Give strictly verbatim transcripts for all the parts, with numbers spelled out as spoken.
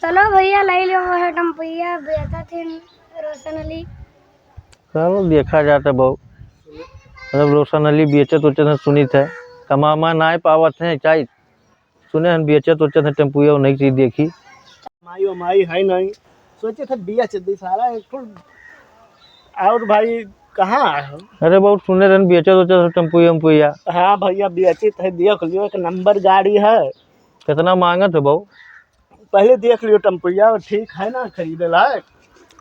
चलो भैया, ले लियो वो है टम्पुइया, बेचत है रोशन अली। चलो, देखा जाता बहु, मतलब, रोशन अली बेचत उचत है, सुनित है, कमा मा नाय पावत है, चाहे सुने हन बेचत उचत है टेम्पुया, नहीं चीज देखी। माई ओ माई है नहीं, सोचे थे बेच दी साला एक ठो। और भाई, कहाँ है? अरे बहुत सुने रहन बेचत उचत है टेम्पुया उम्पुया। हाँ भैया, बेचित है, देख लियो, एक नंबर गाड़ी है। कितना मांगत है बाबू? पहले देख लियो टेम्पुया, ठीक है ना खरीदे लायक?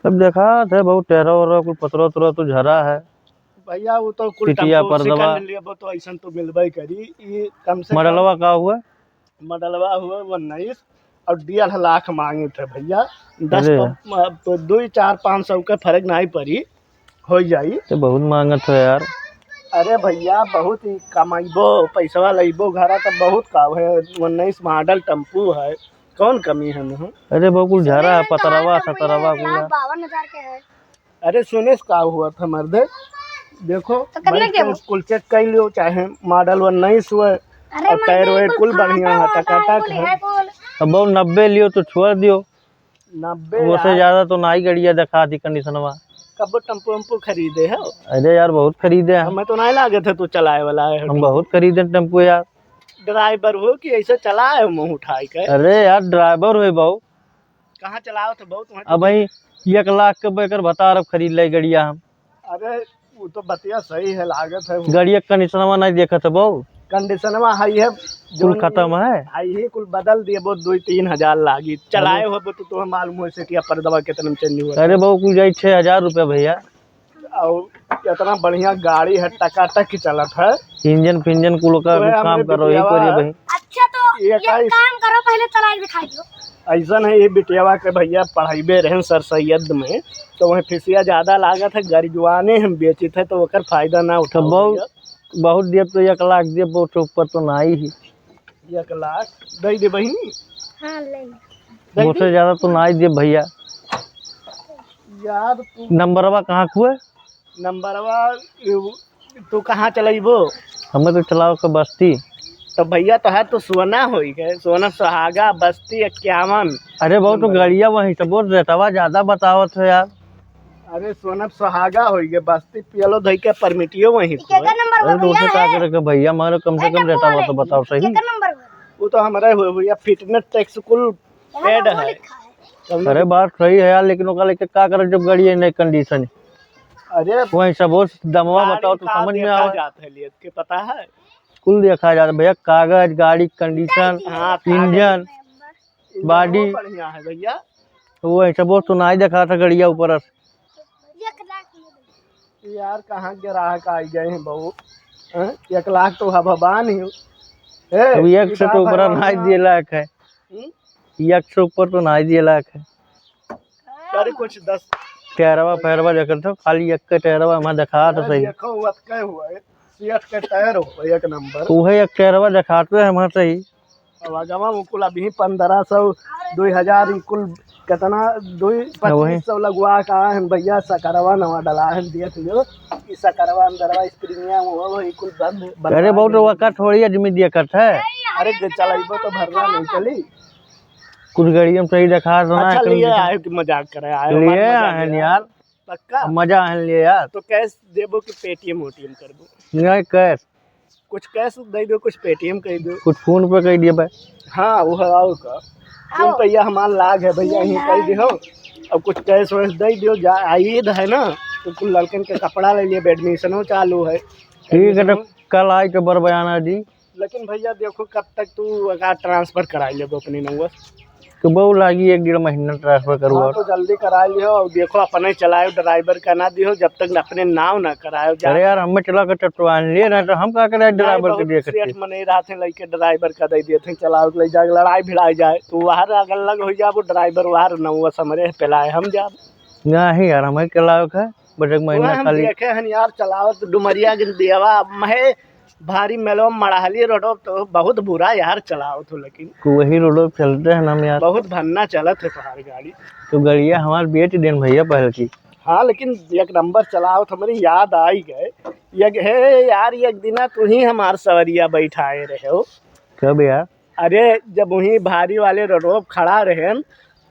अब देखा थे बाबू, टहरा उहरा कुल पतरा उतरा तो झरा है। भैया, वो तो कुल पिटिया टेम्पो परदवा। सेकंड लेबो तो ऐसन तो मिलबे करी। ई कम से कम मॉडलवा का हुआ? मॉडलवा हुआ उन्नीस और डेढ़ लाख मांगित है भैया। दस अरे। प-, प-, दुई, चार, पाँच सौ का फर्क नहीं पड़ी, हो जाई। तो बहुत मांगत है यार। अरे भैया, बहुत ही कमाइबो, पैसवा लइबो घरा तो बहुत का है। उन्नीस मॉडल टेम्पो है, कौन कमी है मुँह? अरे बाबू, कुल झरा है, पतरवा सतरवा कुल। बावन हजार के है। अरे सुने से का हुआ था मर्दे, देखो तो कितने भाई, के कुल चेक कर लियो, चाहे मॉडल उन्नीस हुए। अरे और टायर वायर कुल बढ़िया है, टकाटक है। अब वो नब्बे लियो तो छोड़ दियो। नब्बे वो से यार। ज्यादा तो ना ही गड़िया दिखा दी कंडीशनवा। कब टेम्पो वेम्पो खरीदे हो? अरे यार, बहुत खरीदे हैं। हमें तो नहीं लागे थे तू चलाए वाला है। हम बहुत खरीदे टेम्पो यार। ड्राइवर हो कि ऐसे चलाए हो मुंह उठाई के? अरे यार, ड्राइवर हो बाबू। कहाँ चलाओ थे बहुत वहाँ? अब भाई, एक लाख के बेकर भतार अब खरीद ले गड़िया हम। अरे, वो तो बतिया सही है, लागत है वो। गड़िया कंडीशनवा नहीं देखत है बाबू। कंडीशनवा हाई है, कुल जौन खत्म है। हाई ही कुल बदल दिए, बहुत दो तीन हजार लागी। चलाए अरे। हो तो तुम्हें मालूम हो से कि पर्दवा कितने में चेंज हुआ। अरे बाबू, कुल जाई छः हजार रुपया भैया। और इतना बढ़िया गाड़ी है, टकाटक ही चलत है। इंजन फिंजन कुल का तोहे काम हमरे करो, यही बिटियावा करिए भाई। अच्छा, तो ये एक का इस- काम करो, पहले चला के दिखाई दो। ऐसा नहीं, ये बिटियावा के भैया पढ़ाइबे रहन सर सैयद में, तो वहीं फीसिया ज्यादा लागत है, गरीबवाने हम बेचित है, तो ओकर फायदा ना तो उठाओ बहुत, भैया। बहुत देब तो एक लाख देब, बहुत से ऊपर तो ना ही। एक लाख दे दे बहिनी। हाँ, ले। दे दे। उससे ज्यादा तो ना ही देब भैया। यार, तू नंबरवा कहाँ खुए? नंबरवा, यू, तू कहाँ चलइबो? हमें तो चलाओ के बस्ती। तो भैया, तो है तो सोना होई के, सोना सुहागा, बस्ती इक्यावन। अरे बाबू, तो नंबर। गड़िया वहीं से बोल, रेटवा ज्यादा बतावत हो यार। अरे सोना सुहागा होई के, बस्ती पियलो धई के परमिटियो वहीं ई केकर नंबर अरे बा तो उसे भैया? का करे के भैया, मारो कम से ए कम रेटवा तो बताओ सही। केकर नंबर बा? वो तो हमारे हो भैया, फिटनेस टैक्स कुल एड है। अरे बात सही है यार, लेकिन ओका लेके का करे जब गड़िया नहीं कंडीशन। अरे वहीं सब हो, दमवा गाड़ी बताओ तो का समझ में देखा आवे। जात है लिए के पता है? कुल देखा जात है भैया, कागज, गाड़ी कंडीशन, हाँ, कागज। इंजन, इंजन बॉडी। बढ़िया है भैया। वहीं सब हो तो नहीं देखा था गड़िया ऊपर। यार, कहाँ ग्राहक आ गए हैं बहू? हैं? एक लाख तो हवा बान ही। ए, अब एक से तो ऊपर ना दिए लायक है। हम्म? एक से ऊपर तो ना दिए लायक है। अरे, कुछ दस। टैरवा फैरवा देखत हो, खाली एक के टैरवा हमार देखा तो अरे, सही। देखो, वो अतके हुआ है। सीएट के टायर हो, एक नंबर। उहे एक टैरवा देखात रहे हमार सही। अब आगवा वो कुल अभी पन्द्रह सौ, दुई हजार, ई कुल कितना, दुई, हाँ, वही। पच्चीस सौ लगवा का है भैया, सकरवा नवा डला है, देख लियो। ई सकरवा अंदरवा स्प्रिंगिया वो, वो, ई कुल बंद, बंद अरे, बहुत वका थोड़ी आदमी देखत है। अरे, जे चलाइबो तो भरना नहीं चली। कुछ गाड़िया में सही देखा रहा है, अच्छा, लिए आए कि मजाक करे आए, लिए हमारे मजाक आए में। यार। पक्का? मजा आन लिए यार। तो कैश देबो कि पेटीएम ओटीएम करबो? नहीं, कैश। कुछ कैश दे दो, कुछ पेटीएम कर दो। कुछ फोन पे कर दिए भाई। हाँ, वो है, और का। फोन पे यह हमार लाग है भैया, यहीं कर दियो। अब कुछ कैश वैश दे दियो, जा, ईद है ना, तो कुल लड़कन के कपड़ा ले लिए, एडमिशनो चालू है। ठीक है, तो एडमिशनो कल आई तो बरबयाना दी। लेकिन भैया देखो, कब तक तू अगर ट्रांसफर कराई लेबो अपनी नौवा से? तो बहु लागी एक डेढ़ महीना ट्रांसफर करूँ हाँ, और। तो जल्दी कराई लियो और देखो, अपने चलायो, ड्राइवर का ना दियो, जब तक अपने नाव ना करायो जा। अरे यार, हमें चला के टटवान लिए ना, तो हम का करे अरे, ड्राइवर के बहुत दिए सेठ करते? मने रात में लइके ड्राइवर का दे दिए थे, चलाओ ले जाके लड़ाई भिड़ाई जाए, तो वहाँ अगर लग हो जाए, वो ड्राइवर वहाँ नौवा समरे पेलाए हम जाब। नहीं यार, हमें चलाओ का, बस एक वह महीना हम खाली। देखे हन यार, चलाओ तो डुमरिया के देवा महे भारी मेलवा मड़हली रोडो तो बहुत बुरा यार चलावत हो, लेकिन तो वही रोडो पे चलते हैं ना हम यार। बहुत भन्ना चलत है तोहार गाड़ी। तो गड़िया हमार बेच देन भैया पहल की। हाँ, लेकिन एक नंबर चलावत, हमरी याद आई गए। एक, हे यार, एक दिना तू ही हमार सवरिया बैठाए रहे हो। कब यार? अरे, जब वहीं भारी वाले रोडो पे खड़ा रहे,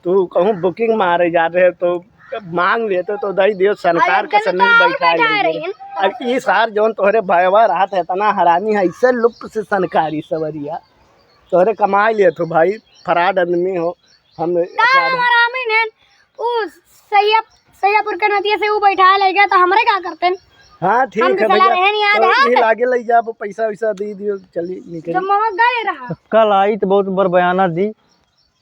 तू कहूँ booking मारे जात है तो माँग लेते तो दइ दियो, सनकार अरे, के जन सन्नी तो और बैठा बैठा लेंगे। रही हैं। अब ई सार जौन तोहरे भयवा रहत है, इतना हरामी है, ऐसे लुप्त से सनकारी सवरिया। तोहरे कमाई लेत हो भाई, fraud आदमी हो। हम का सारे हरामी ने उ सैया-, सैयापुर के नदिया से उ बैठा ले गया, तो हमरे का करते हैं? हाँ, ठीक हमके है सलाह भैया, रहे नहीं याद तो है। यही लागे लइ जाब, पैसा वैसा दे दियो, चली निकली। जब मामा गए रहा। कल आई तो बहुत बर बयाना दी।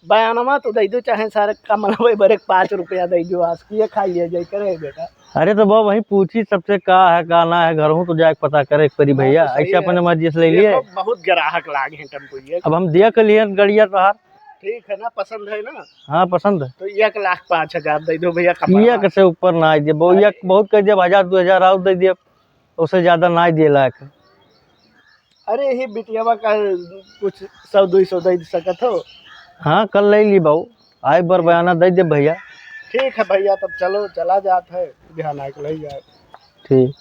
बयानवा तो दइ दो, चाहे सारे कमलवे बरे के पाँच रुपया दइ दो, आज किए खा लिया जाए, करे बेटा। अरे तो बाबू, वहीं पूछी सबसे का है, का ना है, घरहूँ तो जाके पता करे एक परी हाँ, भैया, तो सही ऐसे है। अपने मर्जी से ले लिए। देखो, बहुत ग्राहक लागे हैं टेम्पो ये। अब हम दिया के लिए गड़िया तोहार। ठीक है ना, पसंद है ना? हाँ, पसंद है। तो एक लाख पाँच हजार दइ दो भैया, कपड़ा। एक से ऊपर ना दे, बहु-, अरे। एक बहुत कर दिया, हजार, दो हजार और दइ दिया, उससे ज्यादा ना दे लायक। अरे, यही बिटियावा का कुछ सौ, दो सौ दइ सकत हो? हाँ, कल लइ ली बाबू, आए बर बयाना दइ दे भैया। ठीक है भैया, तब चलो, चला जात है, बिहान आके लइ जाए। ठीक।